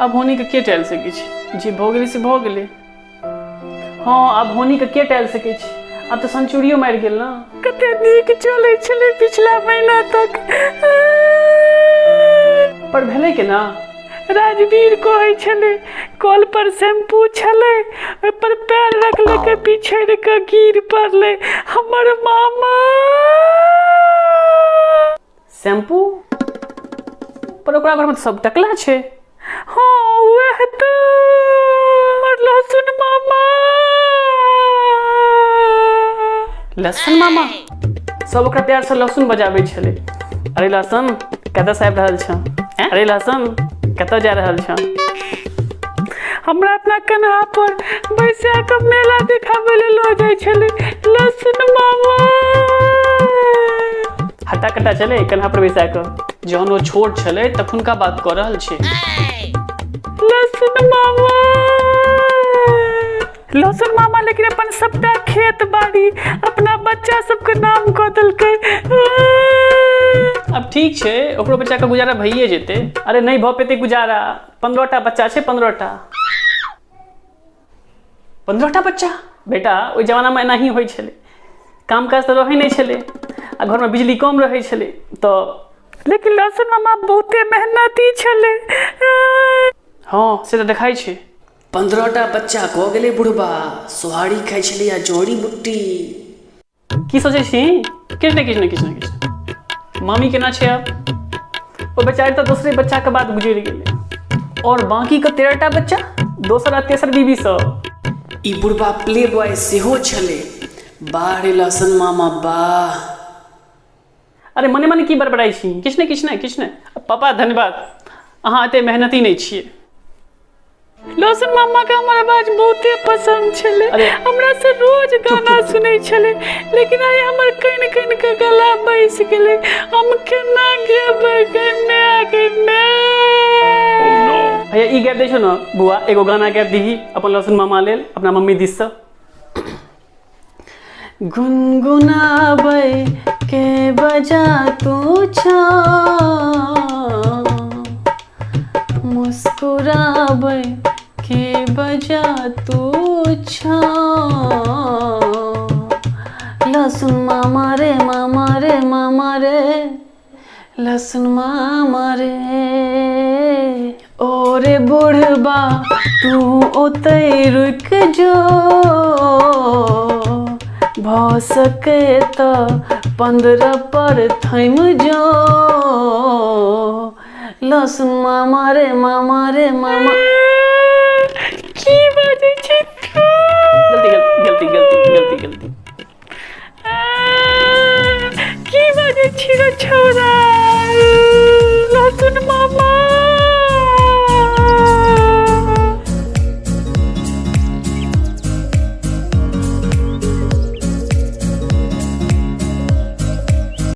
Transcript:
आब होनीके के टालि सकै छै? जे भऽ गेलै से भऽ गेलै। हँ, आब होनीके के टालि सकै छै? आब तऽ सेंचुरियो मारि गेल ने। कते नीक चलै छलै पिछला महीना तक, पर भेलै केना? राजवीर कहै छलै कल पर शैम्पू छलै, ओहि पर पैर रखलकै, पिछड़ि कऽ गिर पड़लै हमर मामा। शैम्पू पर? ओकरा घरमे तऽ सब टकला छै। हँ, वएह तऽ हमर लहसुन मामा। लहसुन मामा, सब ओकरा प्यारसँ लहसुन बजाबै छलै। अरे लहसुन, कतऽसँ आबि रहल छह? अरे लहसुन, कतऽ जा रहल छह? हमरा अपना कन्हा पर बैसा कऽ मेला देखाबै लए लऽ जाइ छलै लहसुन मामा। हट्टा कट्टा छलै, कन्हा पर बैसा कऽ। जहन ओ छोट छलै तखुनका बात कऽ रहल छी। लहसुन मामा, लहसुन मामा लेकिन अपन सबटा खेत बाड़ी अपना बच्चा सबके नाम कऽ देलकै। आब ठीक छै, ओकरो बच्चाके गुजारा भइए जेतै। अरे नहि भऽ पेतै गुजारा, 15टा बच्चा छै। 15टा, 15टा बच्चा बेटा, ओहि जमानामे एनाही होइ छलै। काम काज तऽ रहै नहि छलै आ घरमे बिजली कम रहै छलै तऽ। लेकिन लहसुन मामा बहुते मेहनती छलै। हँ, से तऽ देखाइ छै। 15टा बच्चा कऽ गेलै बुढ़बा, सोहारी खाइ छलै आ जड़ी बुट्टी। की सोचै छी? किछु नहि, किछु नहि, किछु नहि, किछु नहि। मामी केना छै आब? ओ बेचारी तऽ दोसरे बच्चाके बाद गुजरि गेलै, आओर बाँकीके 13टा बच्चा दोसर आ तेसर बीबी सब। ई बुढ़बा प्ले बॉय सेहो छलै। बाह रे लहसन मामा, बाह। अरे मने मने की बड़बड़ाइ छी? किछु नहि, किछु नहि, किछु नहि। पापा धन्यवाद, अहाँ एते मेहनती नहि छियै। लहसुन मामा के हमर आवाज बहुते पसंद छलै। अरे। हमरा से रोज गाना सुनै छलै, लेकिन आइ हमर कनि कनि के गला बैस गेलै। हम केना गेबै गे माय, गे माय? भैया, ई गाबि दै छौ ने। बुआ, एगो गाना गाबि दीही अपन लहसुन मामा लेल अपना मम्मी दिससँ। गुनगुनाबै के बजा तू छा, मुस्कुराबै के बजा तू छा, लहसुन मामा रे, मामा रे, मामा रे, लहसुन मामा रे। ओ रे बुढ़बा, तू ओतै रुकि जो, भऽ सकै तऽ 15 पर थमि जो, लहसुन मामा रे, मामा रे, मामा। की बाजै छी तू? गलती, गलती, गलती, गलती, गलती। की बाजै छी रे छौड़ा?